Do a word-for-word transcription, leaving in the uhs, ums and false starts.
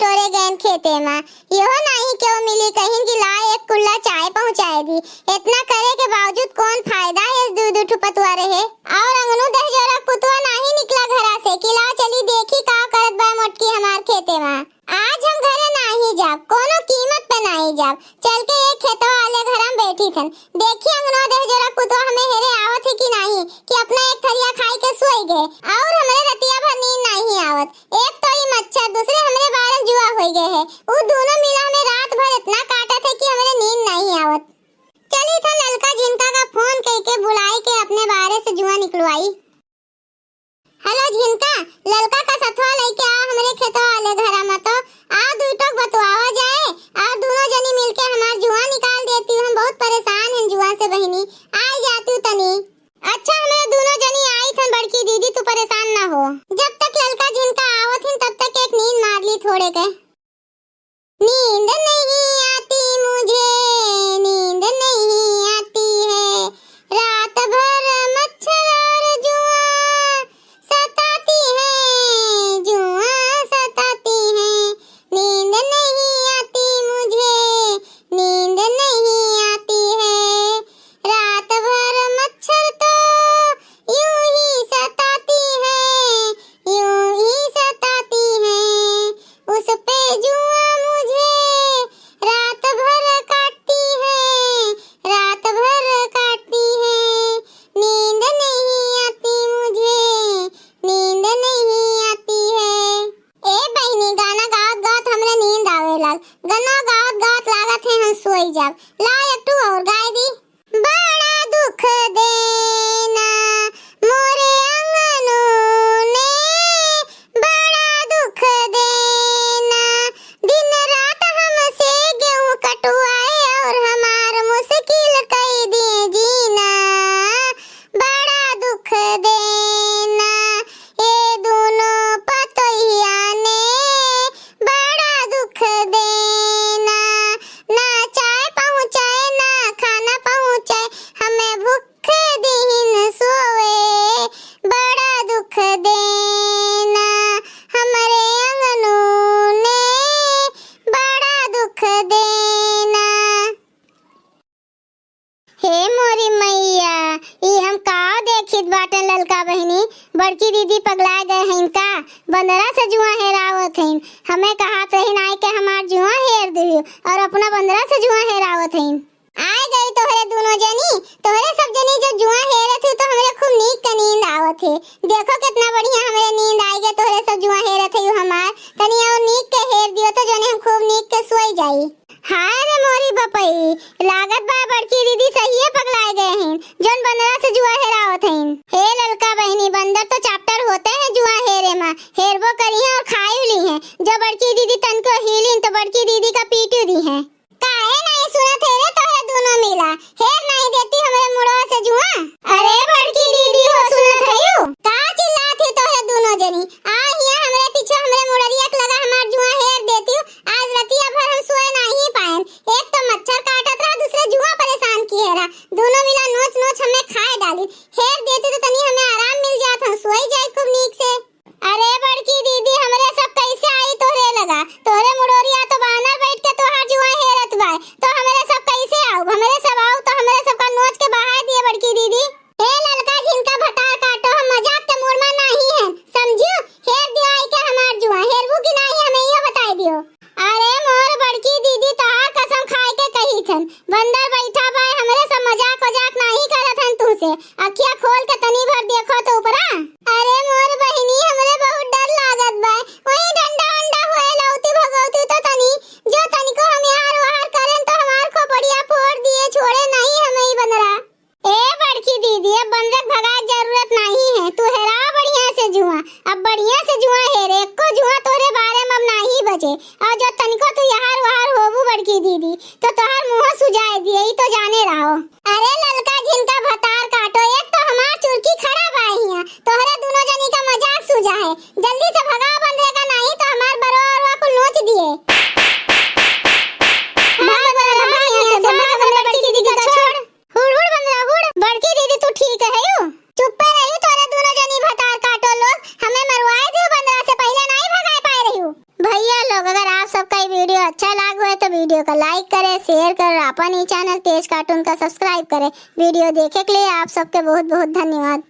टोरे गएन खेते मा, इहो नाहीं केहू मिली कहिन कि ला एक कुल्ला चाय पहुँचाए दी। एतना करे के बावजूद कौन फायदा है इस दू दू ठो पतुआ रहे। और अंगनू दहिजोरा पुतवा नाहीं निकला घरा से कि ला चली देखी का करत बा मोटकी हमार खेते मा। आज हम घरे नाहीं जाब, कोनो कीमत पे नाहीं जाब। चल के एक खेतवा वाले घर में बैठी थन। देखी अंगनवा दहिजोरा पुतवा हमें हेरे आवत है कि नाहीं, कि अपना एक थरिया खाई के सोई गए। और हमरे रतिया भर नींद नाहीं आवत। एक तो ई मच्छर, दूसरे हमरे बारे में जुआ होई गए है। उ दोनों मिला हमें रात भर इतना काटत है कि हमरे नींद नाहीं आवत। चली था ललका झिनका का फोन कई के बुलाई के अपने बारे से जुआ निकलवाई। हेलो झिनका, ललका का सथवा लइके आओ हमरे खेतवा वाले घरा में तो। आओ दुई टोक बतुआवा जाए और दोनों जनी मिलके हमार जुआ निकाल देती। हम बहुत परेशान हैं जुआ से बहिनी, आई जाती तनी। अच्छा, हमरे दोनों जनी आई थन बड़की दीदी, तू परेशान ना हो। जब तक ललका झिनका आवत हिन तब तक एक नींद मार ली थोड़े के। नींद नहीं आती मुझे, नींद नहीं आती है, रात भर मच्छर और जुआ सताती है, जुआ सताती है। नींद नहीं आती मुझे, नींद नहीं आती है, रात भर मच्छर तो यूं ही सताती है, यूं ही सताती है। उस पे जुआ मुझे रात भर काटती है, रात भर काटती है। नींद नहीं आती मुझे, नींद नहीं आती है। ए बहिनी, गाना गावत गावत हमरे नींद आवे लाग। गनवा गावत गावत लागत है हम सोई जाब। ला एक ठू और गाय दी। बड़ा दुख देना मोरे अंगनू ने, बड़ा दुख देना, दिन रात हमसे गेहूं कटवाए और हमार मुश्किल कई दिए जीना। बड़ा दुख देना ये दोनों पतोहिया ने, बड़ा दुख देना, ना चाय पहुँचाए, ना खाना पहुँचाए, हमें भूख दिहिन सोवे, बड़ा दुख देना हमरे अंगनू ने, बड़ा दुख देना। हे मोरी मैया, ई हम का देखित बाटन ललका बहिनी, बड़की दीदी पगला गए हइन का? बंदरा से जुआ हेरावत हइन। हमें कहत रहिन आए के हमार जुआ हेर दिहु और अपना बंदरा से जुआ हेरावत हइन। आए गई तोहरे दोनों जनी, तोहरे सब जनी जब जुआ हेरत हु तो हमरे खूब नीक के नींद आवत है। देखो कितना बढ़िया हमरे नींद आए गए, तोहरे सब जुआ हेरत है हमार। तनी और नीक के हेर दियो तो जने हम खूब नीक के सोई जाई। हाय रे मोरी बपई, लागत बा बड़की दीदी सहिए पगलाए गए हइन, जौन बंदरा से जुआ हेरावत हइन। हे ललका बहिनी, बंदर तो चाप्टर होते हैं जुआ हेरे मा, हेरबो करी हैं और खायु ली हैं। जो बड़की दीदी तनको हिलिन तो बड़की दीदी का पीटू दी हैं। काहे नहीं सुनत है रे तोहे दोनों मिला, हेर नहीं देती हमरे मुड़वा से जुआ। अरे बड़की दीदी हो सुनत हयू? का चिल्लात है तोहे दोनों जनी? आ हिया हमरे पीछे हमरे मुड़रिया के लगा हमार जुआ हेर देती। आज रतिया भर हम सोए नाही पाएन। एक तो मच्छर काटत रहा, दूसरे जुआ परेशान किहे रहा। दोनों मिला नोच नोच हमें खाए डाली। हेर देती तो तनी हमें आराम मिल जात, हम सोई जाए खूब नीक से। अरे बड़की दीदी, हमरे सब कैसे आई तोहरे लगा? तोहरे मुड़ोरिया तो बानर बैठ के तोहार जुआ हेरत बाय, तो हमरे सब कैसे आउब? हमरे सब आउब तो हमरे सबका नोच के बहाय दिए बड़की दीदी। ए ललका झिनका भतार काटो, हम मजाक के मूड मा नाही हैं, समझियो? हेर दियो आई के हमार जुआ, हेरबू कि नाही हमें इहो बताई दियो। अरे मोर बड़की दीदी, तोहार कसम खाए के कही थन, बंदर बैठा बाय, हमरे सब मजाक वजाक नाही करत हन तुहसे। अखिया खोल के तनी भर देखो तो ऊपरा। अरे मोर बहिनी, हमरे बहुत डर लागत बाय, वही डंडा वंडा होए लौती भगौती तो तनी, जो तनिको हम यार वार करेन तो हमार खोपड़िया फोड़ दिए, छोड़े नाही हमें ई बंदरा। ए बड़की दीदी, अब बंदर भगाए के जरूरत नाही है, तू हेरा बढ़िया से जुआ। अब बढ़िया से जुआ हेरे, एको जुआ तोहरे बारे में अब नाही बचे। और जो तनिको तू यहार वहार होबू बड़की दीदी, तो तोहार मुंह सुजाए दिए, ई तो जाने रहो। अरे ललका झिनका भतार काटो, एक तो हमार चुरकी खा वीडियो अच्छा लाग हुए तो वीडियो का like करे, share करे और अपन ई channel तेज cartoon का subscribe करे। वीडियो देखे के लिए आप सबके बहुत बहुत धन्यवाद।